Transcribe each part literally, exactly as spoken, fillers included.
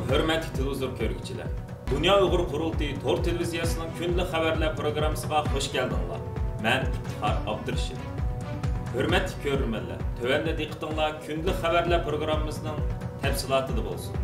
ھۆرمەتلىك تېلېۋىزور كۆرگۈچىلەر! دۇنيا ئۇيغۇر قۇرۇلتىيى تور تېلېۋىزىيەسىنىڭ كۈندىلىك خەۋەرلەر پروگراممىسىغا خۇش كەلدىڭلار. مەن ئىپتىخار ئابدۇرېشىت. ھۆرمەتلىك كۆرۈرمەنلەر، تۆۋەندە دىققىتىڭلار كۈندىلىك خەۋەرلەر پروگراممىمىزنىڭ تەپسىلاتىدا بولسۇن.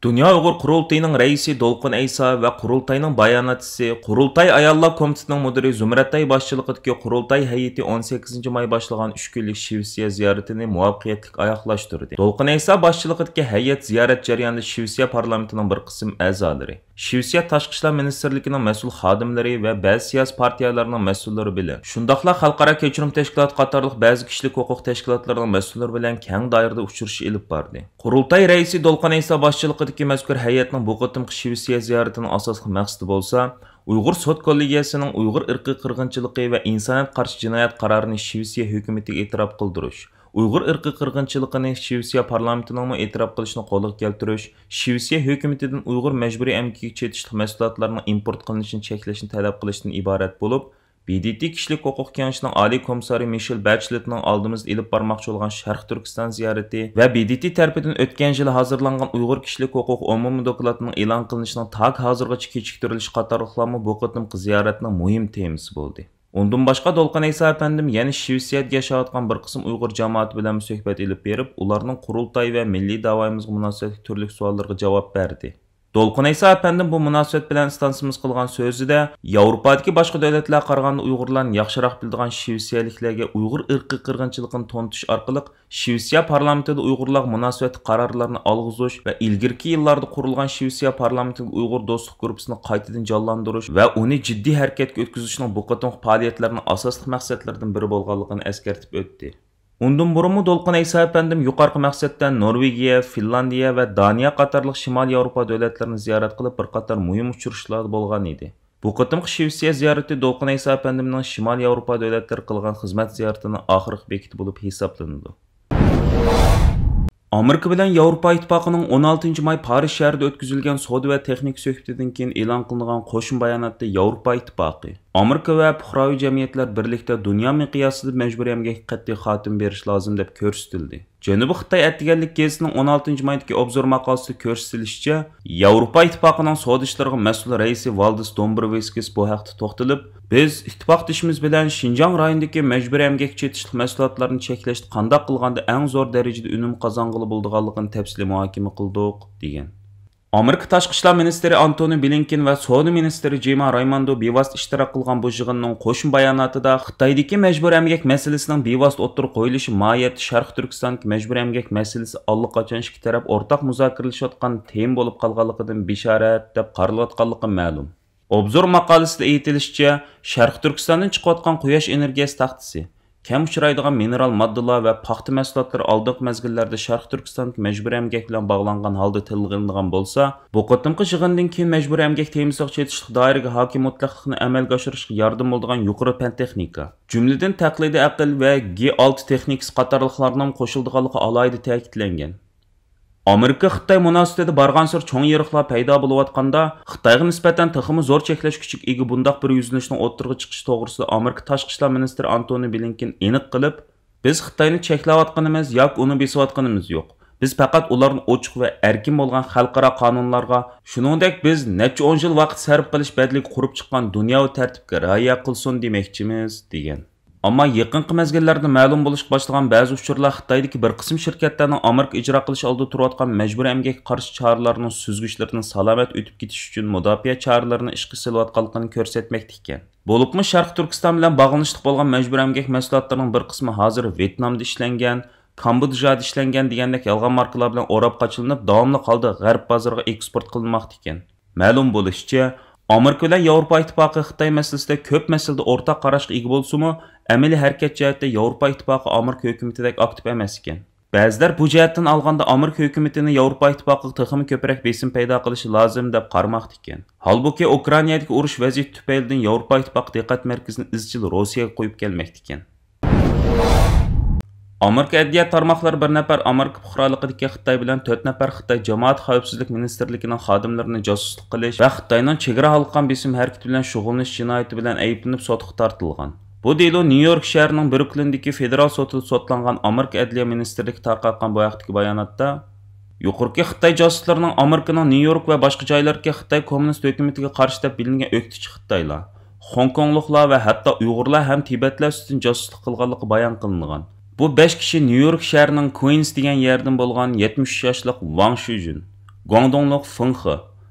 دۇنيا ئۇيغۇر قۇرۇلتىيىنىڭ رەئىسى دولقۇن ئەيسا ۋە قۇرۇلتاينىڭ باياناتچىسى، قۇرۇلتاي ئاياللار كومىتېتىنىڭ مۇدىرى زۇمرەتئاي باشچىلىقىدىكى قۇرۇلتاي ھەيئىتى ئون سەككىزىنچى ماي باشلىغان ئۈچ كۈنلۈك شىۋېتسىيە زىيارىتىنى مۇۋەپپەقىيەتلىك ئاياغلاشتۇردى. دولقۇن ئەيسا باشچىلىقىدىكى ھەيئەت زىيارەت جەريانىدا شىۋېتسىيە پارلامېنتىنىڭ بىر قىسىم ئەزالىرى، شىۋېتسىيە تاشقى ئىشلار مىنىستىرلىكىنىڭ مەسئۇل خادىملىرى ۋە بەزى سىياسىي پارتىيەلەرنىڭ مەسئۇللىرى بىلەن، شۇنداقلا خەلقئارا كەچۈرۈم تەشكىلاتى قاتارلىق بەزى كىشىلىك ھوقۇق تەشكىلاتلىرىنىڭ مەسئۇللىرى بىلەن كەڭ دائىرىدە ئۇچرىشىش ئېلىپ باردى. قۇرۇلتاي رەئىسى دولقۇن ئەيسا باشچىلىقىدىكى مەزكۇر ھەيئەتنىڭ بۇ قېتىمقى شىۋېتسىيە زىيارىتىنىڭ ئاساسلىق مەقسىتى بولسا، ئۇيغۇر سوت كوللېگىيەسىنىڭ ئۇيغۇر ئىرقىي قىرغىنچىلىقى ۋە ئىنسانىيەتكە قارشى جىنايەت قارارىنى شىۋېتسىيە ھۆكۈمىتىگە ئېتىراپ قىلدۇرۇش، ئۇيغۇر ئىرقىي قىرغىنچىلىقىنى شىۋېتسىيە پارلامېنتىنىڭمۇ ئېتىراپ قىلىشىنى قولغا كەلتۈرۈش، شىۋېتسىيە ھۆكۈمىتىدىن ئۇيغۇر مەجبۇرىي ئەمگىكىگە چېتىشلىق مەھسۇلاتلارنىڭ ئىمپورت قىلىنىشىنى چەكلەشنى تەلەپ قىلىشتىن ئىبارەت بولۇپ، ب د ت كىشىلىك ھوقۇق كېڭىشىنىڭ ئالىي كومىسسارى مىشېل بەچلېتنىڭ ئالدىمىزدا ئېلىپ بارماقچى بولغان شەرقىي تۈركىستان زىيارىتى ۋە ب د ت تەرىپىدىن ئۆتكەن يىلى ھازىرلانغان ئۇيغۇر كىشىلىك ھوقۇق ئومۇمىي دوكلاتىنىڭ ئېلان قىلىنىشىنىڭ تاكى ھازىرغىچە كېچىكتۈرۈلۈشى قاتارلىقلارمۇ بۇ قېتىمقى زىيارەتنىڭ مۇھىم تېمىسى بولدى. ئۇندىن باشقا، دولقۇن ئەيسا ئەپەندىم يەنە شىۋېتسىيەدە ياشاۋاتقان بىر قىسىم ئۇيغۇر جامائىتى بىلەنمۇ سۆھبەت ئېلىپ بېرىپ، ئۇلارنىڭ قۇرۇلتاي ۋە مىللىي داۋايىمىزغا مۇناسىۋەتلىك تۈرلۈك سوئاللىرىغا جاۋاب بەردى. دولقۇن ئەيسا ئەپەندىم بۇ مۇناسىۋەت بىلەن ئىستانسىمىز قىلغان سۆزىدە، ياۋروپادىكى باشقا دۆلەتلەرگە قارىغاندا ئۇيغۇرلارنى ياخشىراق بىلىدىغان شىۋېتسىيەلىكلەرگە ئۇيغۇر ئىرقىي قىرغىنچىلىقىنى تونۇتۇش ئارقىلىق، شىۋېتسىيە پارلامېنتىدا ئۇيغۇرلارغا مۇناسىۋەتلىك قارارلارنى ئالغۇزۇش ۋە ئىلگىرىكى يىللاردا قۇرۇلغان شىۋېتسىيە پارلامېنتىدىكى ئۇيغۇر دوستلۇق گۇرۇپپىسىنى قايتىدىن جانلاندۇرۇش ۋە ئۇنى جىددىي ھەرىكەتكە ئۆتكۈزۈشنىڭ بۇ قېتىمقى پائالىيەتلەرنىڭ ئاساسلىق مەقسەتلىرىدىن بىرى بولغانلىقىنى ئەسكەرتىپ ئۆتتى. ئۇندىن بۇرۇنمۇ دولقۇن ئەيسا ئەپەندىم يۇقىرىقى مەقسەتتە نورۋېگىيە، فىنلاندىيە ۋە دانىيە قاتارلىق شىمالىي ياۋروپا دۆلەتلىرىنى زىيارەت قىلىپ، بىر قاتار مۇھىم ئۇچرىشىشلاردا بولغان ئىدى. بۇ قېتىمقى شىۋېتسىيە زىيارىتى دولقۇن ئەيسا ئەپەندىمنىڭ شىمالىي ياۋروپا دۆلەتلىرىگە قىلغان خىزمەت زىيارىتىنىڭ ئاخىرقى بېكىتى بولۇپ ھېسابلىنىدۇ. ئامېرىكا بىلەن ياۋروپا ئىتتىپاقىنىڭ ئون ئالتىنچى ماي پارىژ شەھىرىدە ئۆتكۈزۈلگەن سودا ۋە تېخنىكا سۆھبىتىدىن كېيىن ئېلان قىلىنغان قوشما باياناتتا ياۋروپا ئىتتىپاقى، ئامېرىكا ۋە پۇقراۋى جەمئىيەتلەر بىرلىكتە دۇنيا مىقياسىدا مەجبۇرىي ئەمگەككە قەتئىي خاتىمە بېرىشى لازىم دەپ كۆرسىتىلدى. جەنۇبىي خىتاي ئەتىگەنلىك گېزىتىنىڭ ئون ئالتىنچى مايدىكى ئوبزور ماقالىسىدە كۆرسىتىلىشىچە، ياۋروپا ئىتتىپاقىنىڭ سودا ئىشلىرىغا مەسئۇل رەئىسى ۋالدىس دومبروۋسكىس بۇ ھەقتە توختىلىپ، بىز ئىتتىپاقدىشىمىز بىلەن شىنجاڭ رايونىدىكى مەجبۇرىي ئەمگەككە چېتىشلىق مەھسۇلاتلارنى چەكلەشتە قانداق قىلغاندا ئەڭ زور دەرىجىدە ئۈنۈم قازانغىلى بولىدىغانلىقىنى تەپسىلىي مۇھاكىمە قىلدۇق، دېگەن. ئامېرىكا تاشقى ئىشلار مىنىستىرى ئانتونى بلىنكېن ۋە سودا مىنىستىرى جىما رايموندو بىۋاسىتە ئىشتىراك قىلغان بۇ يىغىننىڭ قوشما باياناتىدا خىتايدىكى مەجبۇرىي ئەمگەك مەسىلىسىنىڭ بىۋاسىتە ئوتتۇرىغا قويۇلۇشى ماھىيەتتە شەرقىي تۈركىستاندىكى مەجبۇرىي ئەمگەك مەسىلىسى ئاللىقاچان ئىككى تەرەپ ئورتاق مۇزاكىرىلىشىۋاتقان تېما بولۇپ قالغانلىقىدىن بېشارەت دەپ قارىلىۋاتقانلىقى مەلۇم. ئوبزور ماقالىسىدە ئېيتىلىشىچە، شەرقىي تۈركىستاندىن چىقىۋاتقان قۇياش ئېنېرگىيەسى تاختىسى، كەم ئۇچرايدىغان مىنېرال ماددىلار ۋە پاختا مەھسۇلاتلىرى ئالدىنقى مەزگىللەردە شەرقىي تۈركىستاندىكى مەجبۇرىي ئەمگەك بىلەن باغلانغان ھالدا تىلغا ئېلىنىدىغان بولسا، بۇ قېتىمقى يىغىندىن كېيىن مەجبۇرىي ئەمگەك تېمىسىغا چېتىشلىق دائىرىگە ھاكىم مۇتلەقلىقنى ئەمەلگە ئاشۇرۇشقا ياردىمى بولىدىغان يۇقىرى پەن تېخنىكا، جۈملىدىن تەقلىدىي ئەقىل ۋە گ ئالتە تېخنىكىسى قاتارلىقلارنىڭمۇ قوشۇلىدىغانلىقى ئالاھىدە تەكىتلەنگەن. ئامېرىكا خىتاي مۇناسىۋىتىدە بارغانسېرى چوڭ يېرىقلار پەيدا بولۇۋاتقاندا، خىتايغا نىسبەتەن تېخىمۇ زور چەكلەش كۈچىگە ئىگە بۇنداق بىر يۈزلىنىشنىڭ ئوتتۇرىغا چىقىشى توغرىسىدا ئامېرىكا تاشقى ئىشلار مىنىستىرى ئانتونى بلىنكېن ئېنىق قىلىپ، بىز خىتاينى چەكلەۋاتقىنىمىز ياكى ئۇنى بېسىۋاتقىنىمىز يوق. بىز پەقەت ئۇلارنى ئوچۇق ۋە ئەركىن بولغان خەلقئارا قانۇنلارغا، شۇنىڭدەك بىز نەچچە ئون يىل ۋاقىت سەرپ قىلىش بەدىلىگە قۇرۇپ چىققان دۇنياۋى تەرتىپكە رىئايە قىلسۇن دېمەكچىمىز، دېگەن. ئەمما يېقىنقى مەزگىللەردە مەلۇم بولۇشقا باشلىغان بەزى ئۇچۇرلار خىتايدىكى بىر قىسىم شىركەتلەرنىڭ ئامېرىكا ئىجرا قىلىش ئالدىدا تۇرۇۋاتقان مەجبۇرىي ئەمگەككە قارشى چارىلەرنىڭ سۈزگۈچلىرىدىن سالامەت ئۆتۈپ كېتىش ئۈچۈن مۇداپىئە چارىلىرىنى ئىشقا سېلىۋاتقانلىقىنى كۆرسەتمەكتە ئىكەن. بولۇپمۇ شەرقىي تۈركىستان بىلەن باغلىنىشلىق بولغان مەجبۇرىي ئەمگەك مەھسۇلاتلىرىنىڭ بىر قىسمى ھازىر ۋيېتنامدا ئىشلەنگەن، كامبودژادا ئىشلەنگەن دېگەندەك يالغان ماركىلار بىلەن ئوراپ قاچىلىنىپ، داۋاملىق ھالدا غەرب بازىرىغا ئېكسپورت قىلىنماقتا ئىكەن. مەلۇم بولۇشىچە، ئامېرىكا بىلەن ياۋروپا ئىتتىپاقى خىتاي مەسىلىسىدە كۆپ مەسىلىدە ئورتاق قاراشقا ئىگە بولسىمۇ، ئەمەلىي ھەرىكەت جەھەتتە ياۋروپا ئىتتىپاقى ئامېرىكا ھۆكۈمىتىدەك ئاكتىپ ئەمەس ئىكەن. بەزىلەر بۇ جەھەتتىن ئالغاندا ئامېرىكا ھۆكۈمىتىنى ياۋروپا ئىتتىپاقىغا تېخىمۇ كۆپرەك بېسىم پەيدا قىلىشى لازىم دەپ قارىماقتا ئىكەن. ھالبۇكى، ئۇكرائىنادىكى ئۇرۇش ۋەزىيىتى تۈپەيلىدىن ياۋروپا ئىتتىپاقى دىققەت مەركىزىنى ئىزچىل روسىيەگە قويۇپ كەلمەكتە ئىكەن. ئامېرىكا ئەدلىيە تارماقلىرى بىر نەپەر ئامېرىكا پۇقرالىقىدىكى خىتاي بىلەن تۆت نەپەر خىتاي جامائەت خەۋپسىزلىك مىنىستىرلىكىنىڭ خادىملىرىنى جاسۇسلۇق قىلىش ۋە خىتاينىڭ چېگرا ھالقىغان بېسىم ھەرىكىتى بىلەن شۇغۇللىنىش جىنايىتى بىلەن ئەيىبلىنىپ سوتقا تارتىلغان. بۇ دېلو نيۇ يورك شەھىرىنىڭ بروكلىندىكى فېدېرال سوتىدا سوتلانغان ئامېرىكا ئەدلىيە مىنىستىرلىكى تارقاتقان بۇ ھەقتىكى باياناتتا، يۇقىرىقى خىتاي جاسۇسلىرىنىڭ ئامېرىكىنىڭ نيۇ يورك ۋە باشقا جايلىرىدىكى خىتاي كوممۇنىست ھۆكۈمىتىگە قارشى دەپ بىلىنگەن ئۆكتىچى خىتايلار، خوڭكوڭلۇقلار ۋە ھەتتا ئۇيغۇرلار ھەم تىبەتلەر ئۈستىدىن جاسۇسلۇق قىلغانلىقى بايان قىلىنغان. بۇ بەش كىشى نيۇ يورك شەھىرىنىڭ كۇئېنس دېگەن يەردىن بولغان يەتمىش ئۈچ ياشلىق ۋاڭ شۈجۈن، گۇاڭدۇڭلۇق فېڭ خې،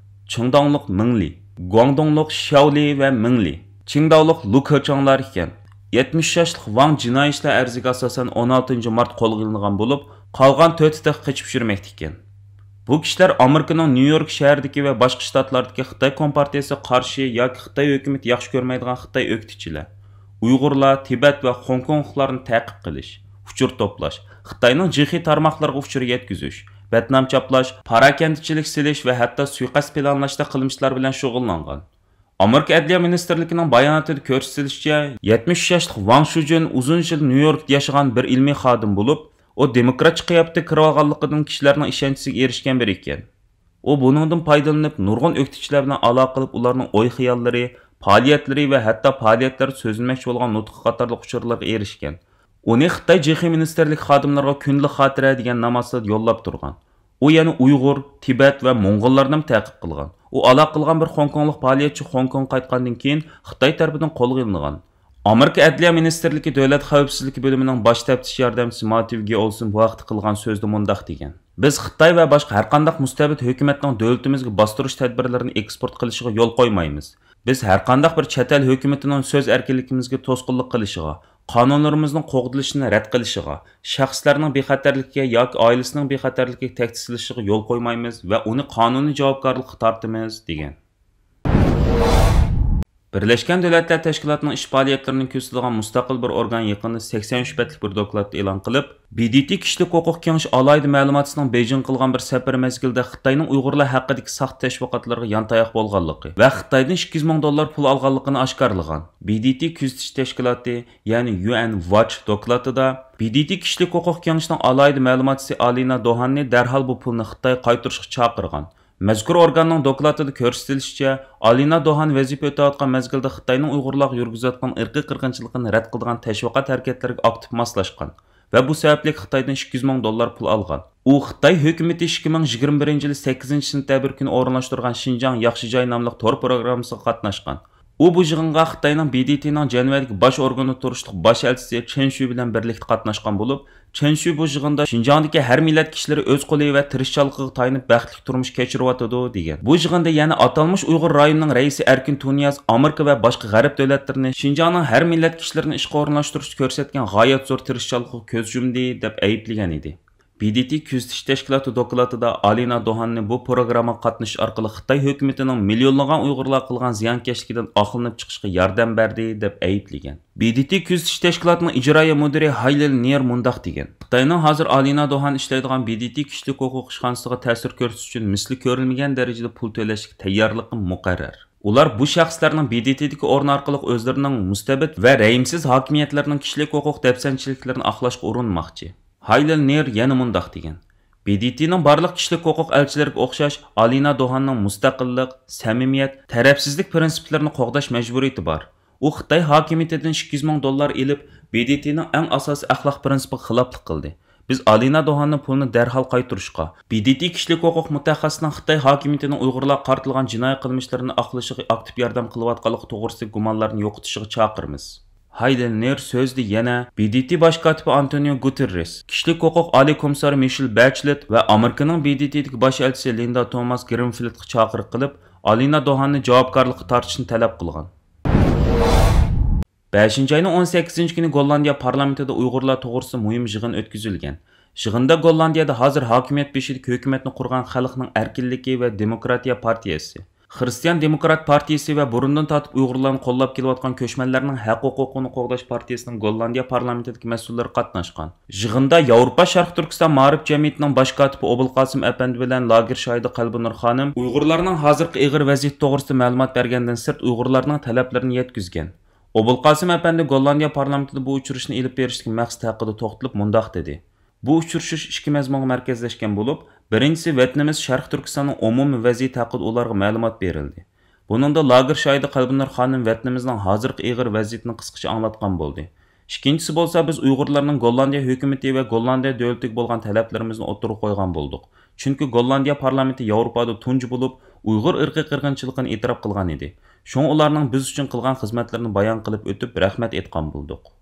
چىڭداڭلۇق مېڭ لى، گۇاڭدۇڭلۇق شياۋ لى ۋە مېڭ لى، چىڭداۋلۇق لۇ كېچاڭلار ئىكەن. يەتمىش ئۈچ ياشلىق ۋاڭ جىنايى ئىشلار ئەرزىگە ئاساسەن ئون ئالتىنچى مارت قولغا ئېلىنغان بولۇپ، قالغان تۆتى تېخى قېچىپ يۈرمەكتە ئىكەن. بۇ كىشىلەر ئامېرىكىنىڭ نيۇ يورك شەھىرىدىكى ۋە باشقا شتاتلاردىكى خىتاي كومپارتىيىسىگە قارشى ياكى خىتاي ھۆكۈمىتى ياخشى كۆرمەيدىغان خىتاي ئۆكتىچىلەر، ئۇيغۇرلار، تىبەت ۋە خوڭكوڭلۇقلارنى تەقىب قىلىش، ئۇچۇر توپلاش، خىتاينىڭ جىخې تارماقلىرىغا ئۇچۇر يەتكۈزۈش، بەتنام چاپلاش، پاراكەندىچىلىك سېلىش ۋە ھەتتا سۇيىقەست پىلانلاشتەك قىلمىشلار بىلەن شۇغۇللانغان. ئامېرىكا ئەدلىيە مىنىستىرلىكىنىڭ باياناتىدا كۆرسىتىلىشىچە، يەتمىش ئۈچ ياشلىق ۋاڭ شۈجۈن ئۇزۇن يىل نيۇ يوركتا ياشىغان بىر ئىلمىي خادىم بولۇپ، ئۇ دېموكراتچە قىياپىتىگە كىرىۋالغانلىقىدىن كىشىلەرنىڭ ئىشەنچىسىگە ئېرىشكەن بىرى ئىكەن. ئۇ بۇنىڭدىن پايدىلىنىپ، نۇرغۇن ئۆكتىچىلەر بىلەن ئالاقە قىلىپ، ئۇلارنىڭ ئوي-خىياللىرى، پائالىيەتلىرى ۋە ھەتتا پائالىيەتلەردە سۆزلىمەكچى بولغان نۇتقى قاتارلىق ئۇچۇرلارغا ئېرىشكەن. ئۇنى خىتاي جىخې مىنىستىرلىكى خادىملىرىغا كۈندىلىك خاتىرە دېگەن نام ئاستىدا يوللاپ تۇرغان. ئۇ يەنە ئۇيغۇر، تىبەت ۋە موڭغۇللارنىمۇ تەقىب قىلغان. ئۇ ئالاقە قىلغان بىر خوڭكوڭلۇق پائالىيەتچى خوڭكوڭغا قايتقاندىن كېيىن خىتاي تەرىپىدىن قولغا ئېلىنغان. ئامېرىكا ئەدلىيە مىنىستىرلىكى دۆلەت خەۋپسىزلىكى بۆلۈمىنىڭ باش تەپتىش ياردەمچىسى ماتيۇ گېئولسون بۇ ھەقتە قىلغان سۆزىدە مۇنداق دېگەن: «بىز خىتاي ۋە باشقا ھەرقانداق مۇستەبىت ھۆكۈمەتنىڭ دۆلىتىمىزگە باستۇرۇش تەدبىرلىرىنى ئېكسپورت قىلىشىغا يول قويمايمىز. بىز ھەرقانداق بىر چەت ئەل ھۆكۈمىتىنىڭ سۆز ئەركىنلىكىمىزگە توسقۇنلۇق قىلىشىغا، قانۇنلىرىمىزنىڭ قوغدىلىشىنى رەت قىلىشىغا، شەخسلەرنىڭ بېخەتەرلىكىگە ياكى ئائىلىسىنىڭ بىخەتەرلىكىگە تەھدىت سېلىشىغا يول قويمايمىز ۋە ئۇنى قانۇنىي جاۋابكارلىققا تارتىمىز» دېگەن. بىرلەشكەن دۆلەتلەر تەشكىلاتىنىڭ ئىش پائالىيەتلىرىنى كۆزىتىدىغان مۇستەقىل بىر ئورگان يېقىندا سەكسەن ئۈچ بەتلىك بىر دوكلات ئېلان قىلىپ، ب د ت كىشىلىك ھوقۇق كېڭىشى ئالاھىدە مەلۇماتچىسىنىڭ بېيجىڭغا قىلغان بىر سەپىرى مەزگىلىدە خىتاينىڭ ئۇيغۇرلار ھەققىدىكى ساختا تەشۋىقاتلىرىغا يانتاياق بولغانلىقى ۋە خىتايدىن ئىككى يۈز مىڭ دوللار پۇل ئالغانلىقىنى ئاشكارىلىغان. ب د ت كۆزىتىش تەشكىلاتى، يەنى يۇ ئېن ۋاچ دوكلاتىدا، ب د ت كىشىلىك ھوقۇق كېڭىشىنىڭ ئالاھىدە مەلۇماتچىسى ئالىنا دوھاننى دەرھال بۇ پۇلنى خىتايغا قايتۇرۇشقا چاقىرغان. مەزكۇر ئورگاننىڭ دوكلاتىدا كۆرسىتىلىشىچە، ئالىنا دوھان ۋەزىپە ئۆتەۋاتقان مەزگىلدە خىتاينىڭ ئۇيغۇرلارغا يۈرگۈزۈۋاتقان ئىرقىي قىرغىنچىلىقىنى رەت قىلىدىغان تەشۋىقات ھەرىكەتلىرىگە ئاكتىپ ماسلاشقان ۋە بۇ سەۋەبلىك خىتايدىن ئىككى يۈز مىڭ دوللار پۇل ئالغان. ئۇ خىتاي ھۆكۈمىتى ئىككى مىڭ يىگىرمە بىرىنچى يىلى سەككىزىنچى سېنتەبىر كۈنى ئورۇنلاشتۇرغان شىنجاڭ ياخشى جاي ناملىق تور پروگراممىسىغا قاتناشقان. ئۇ بۇ يىغىنغا خىتاينىڭ ب د ت نىڭ جەنۋەدىكى باش ئورگىنىدا تۇرۇشلۇق باش ئەلچىسى چېن شۈ بىلەن بىرلىكتە قاتناشقان بولۇپ، چېن شۈ بۇ يىغىندا شىنجاڭدىكى ھەر مىللەت كىشىلىرى ئۆز قولى ۋە تىرىشچانلىقىغا تايىنىپ بەختلىك تۇرمۇش كەچۈرۈۋاتىدۇ، دېگەن. بۇ يىغىندا يەنە ئاتالمىش ئۇيغۇر رايونىنىڭ رەئىسى ئەركىن تۇنىياز ئامېرىكا ۋە باشقا غەرب دۆلەتلىرىنى شىنجاڭنىڭ ھەر مىللەت كىشىلىرىنى ئىشقا ئورۇنلاشتۇرۇشتا كۆرسەتكەن غايەت زور تىرىشچانلىقىغا كۆز يۇمدى، دەپ ئەيىبلىگەن ئىدى. ب د ت كۆزىتىش تەشكىلاتى دوكلاتىدا ئالىنا دوھاننى بۇ پروگراممىغا قاتنىشىش ئارقىلىق خىتاي ھۆكۈمىتىنىڭ مىليونلىغان ئۇيغۇرلارغا قىلغان زىيانكەشلىكىدىن ئاقلىنىپ چىقىشقا ياردەم بەردى، دەپ ئەيىبلىگەن. ب د ت كۆزىتىش تەشكىلاتىنىڭ ئىجرائىيە مۇدىرى ھاي لىن نېر مۇنداق دېگەن: خىتاينىڭ ھازىر ئالىنا دوھان ئىشلەيدىغان ب د ت كىشىلىك ھوقۇق ئىشخانىسىغا تەسىر كۆرسىتىش ئۈچۈن مىسلى كۆرۈلمىگەن دەرىجىدە پۇل تۆلەشكە تەييارلىقى مۇقەررەر. ئۇلار بۇ شەخسلەرنىڭ ب د ت دىكى ئورنى ئارقىلىق ئۆزلىرىنىڭ مۇستەبىت ۋە رەھىمسىز ھاكىمىيەتلىرىنىڭ كىشىلىك ھوقۇق دەپسەندىچىلىكلىرىنى ئاقلاشقا ئۇرۇنماقچى. ھاي لىن نېر يەنە مۇنداق دېگەن: ب د ت نىڭ بارلىق كىشىلىك ھوقۇق ئەلچىلىرىگە ئوخشاش، ئالىنا دوھاننىڭ مۇستەقىللىق، سەمىمىيەت، تەرەپسىزلىك پىرىنسىپلىرىنى قوغداش مەجبۇرىيىتى بار. ئۇ خىتاي ھاكىمىيىتىدىن ئىككى يۈز مىڭ دوللار ئېلىپ، ب د ت نىڭ ئەڭ ئاساسىي ئەخلاق پىرىنسىپىغا خىلاپلىق قىلدى. بىز ئالىنا دوھاننىڭ پۇلىنى دەرھال قايتۇرۇشقا، ب د ت كىشىلىك ھوقۇق مۇتەخەسسىسىنىڭ خىتاي ھاكىمىيىتىنىڭ ئۇيغۇرلارغا قارىتىلغان جىنايى قىلمىشلىرىنى ئاقلىشىغا ئاكتىپ ياردەم قىلىۋاتقانلىقى توغرىسىدىكى گۇمانلارنى يوقىتىشىغا چاقىرىمىز. ھاي لىن نېر سۆزىدە يەنە ب د ت باش كاتىپى ئانتونىيو گۇتېررېس، كىشىلىك ھوقۇق ئالىي كومىسسارى مىشېل بەچلېت ۋە ئامېرىكىنىڭ ب د ت دىكى باش ئەلچىسى لىندا توماس گرىنفىلدقا چاقىرىق قىلىپ، ئالىنا دوھاننى جاۋابكارلىققا تارتىشنى تەلەپ قىلغان. بەشىنچى ئاينىڭ ئون سەككىزىنچى كۈنى گوللاندىيە پارلامېنتىدا ئۇيغۇرلار توغرىسىدا مۇھىم يىغىن ئۆتكۈزۈلگەن. يىغىندا گوللاندىيەدە ھازىر ھاكىمىيەت بېشىدىكى ھۆكۈمەتنى قۇرغان خەلقنىڭ ئەركىنلىكى ۋە دېموكراتىيە پارتىيەسى، خىرىستىيان دېموكرات پارتىيىسى ۋە بۇرۇندىن تارتىپ ئۇيغۇرلارنى قوللاپ كېلىۋاتقان كۆچمەنلەرنىڭ ھەق ھوقۇقىنى قوغداش پارتىيىسىنىڭ گوللاندىيە پارلامېنتىدىكى مەسئۇللىرى قاتناشقان. يىغىندا ياۋروپا شەرقىي تۈركىستان مائارىپ جەمئىيىتىنىڭ باش كاتىپى ئوبۇلقاسىم ئەپەندى بىلەن لاگېر شاھىدى قەلبىنۇر خانىم ئۇيغۇرلارنىڭ ھازىرقى ئېغىر ۋەزىيىتى توغرىسىدا مەلۇمات بەرگەندىن سىرت، ئۇيغۇرلارنىڭ تەلەپلىرىنى يەتكۈزگەن. ئوبۇلقاسىم ئەپەندى گوللاندىيە پارلامېنتىدا بۇ ئۇچرىشىشنى ئېلىپ بېرىشتىكى مەقسەت ھەققىدە توختىلىپ مۇنداق دېدى: بۇ ئۇچرىشىش ئىككى مەزمۇنغا مەركەزلەشكەن بولۇپ، بىرىنچىسى ۋەتىنىمىز شەرقىي تۈركىستاننىڭ ئومۇمىي ۋەزىيىتى ھەققىدە ئۇلارغا مەلۇمات بېرىلدى. بۇنىڭدا لاگېر شاھىدى قەلبىنۇر خانىم ۋەتىنىمىزنىڭ ھازىرقى ئېغىر ۋەزىيىتىنى قىسقىچە ئاڭلاتقان بولدى. ئىككىنچىسى بولسا، بىز ئۇيغۇرلارنىڭ گوللاندىيە ھۆكۈمىتى ۋە گوللاندىيە دۆلىتىگە بولغان تەلەپلىرىمىزنى ئوتتۇرىغا قويغان بولدۇق. چۈنكى گوللاندىيە پارلامېنتى ياۋروپادا تۇنجى بولۇپ، ئۇيغۇر ئىرقىي قىرغىنچىلىقىنى ئېتىراپ قىلغان ئىدى. شۇڭا ئۇلارنىڭ بىز ئۈچۈن قىلغان خىزمەتلىرىنى بايان قىلىپ ئۆتۈپ، رەھمەت ئېيتقان بولدۇق.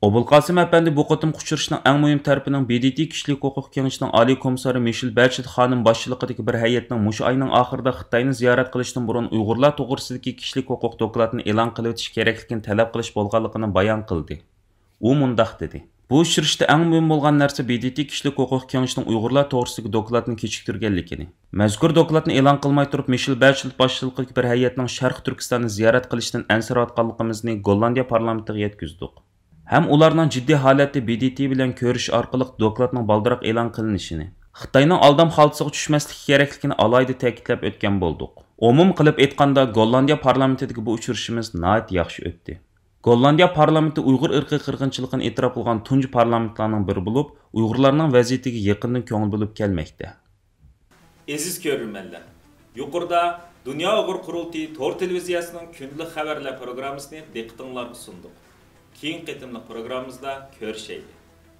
ئوبۇلقاسىم ئەپەندى بۇ قېتىمقى ئۇچرىشىشنىڭ ئەڭ مۇھىم تەرىپىنىڭ ب د ت كىشىلىك ھوقۇق كېڭىشىنىڭ ئالىي كومىسسارى مىشېل بەچلېت خانىم باشچىلىقىدىكى بىر ھەيئەتنىڭ مۇشۇ ئاينىڭ ئاخىرىدا خىتاينى زىيارەت قىلىشتىن بۇرۇن ئۇيغۇرلار توغرىسىدىكى كىشىلىك ھوقۇق دوكلاتىنى ئېلان قىلىۋېتىش كېرەكلىكىنى تەلەپ قىلىش بولغانلىقىنى بايان قىلدى. ئۇ مۇنداق دېدى: بۇ ئۇچرىشىشتا ئەڭ مۇھىم بولغان نەرسە ب د ت كىشىلىك ھوقۇق كېڭىشىنىڭ ئۇيغۇرلار توغرىسىدىكى دوكلاتنى كېچىكتۈرگەنلىكىنى. مەزكۇر دوكلاتنى ئېلان قىلماي تۇرۇپ، مىشېل بەچلېت باشچىلىقىدىكى بىر ھەيئەتنىڭ شەرقىي تۈركىستاننى زىيارەت قىلىشتىن ئەنسىرەۋاتقانلىقىمىزنى گوللاندىيە پارلامېنتىغا يەتكۈزدۇق. ھەم ئۇلارنىڭ جىددىي ھالەتتە ب د ت بىلەن كۆرۈشۈش ئارقىلىق دوكلاتنىڭ بالدۇراق ئېلان قىلىنىشىنى، خىتاينىڭ ئالدام خالتىسىغا چۈشمەسلىكى كېرەكلىكىنى ئالاھىدە تەكىتلەپ ئۆتكەن بولدۇق. ئومۇم قىلىپ ئېيتقاندا، گوللاندىيە پارلامېنتىدىكى بۇ ئۇچرىشىشىمىز ناھايىتى ياخشى ئۆتتى. گوللاندىيە پارلامېنتى ئۇيغۇر ئىرقىي قىرغىنچىلىقىنى ئېتىراپ قىلغان تۇنجى پارلامېنتلارنىڭ بىرى بولۇپ، ئۇيغۇرلارنىڭ ۋەزىيىتىگە يېقىندىن كۆڭۈل بۆلۈپ كەلمەكتە. ئەزىز كۆرۈرمەنلەر، يۇقىرىدا دۇنيا ئۇيغۇر قۇرۇلتىيى تور تېلېۋىزىيەسىنىڭ كۈندىلىك خەۋەرلەر پروگراممىسىنى دىققىتىڭلارغا سۇندۇق. كېيىنكى قېتىملىق پروگراممىمىزدا كۆرۈشەيلى.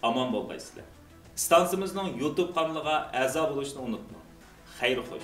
ئامان بولغايسىلەر. ئىستانسىمىزنىڭ يۇتۇب قانىلىغا ئەزا بولۇشنى ئۇنتۇماڭ. خەير خوش.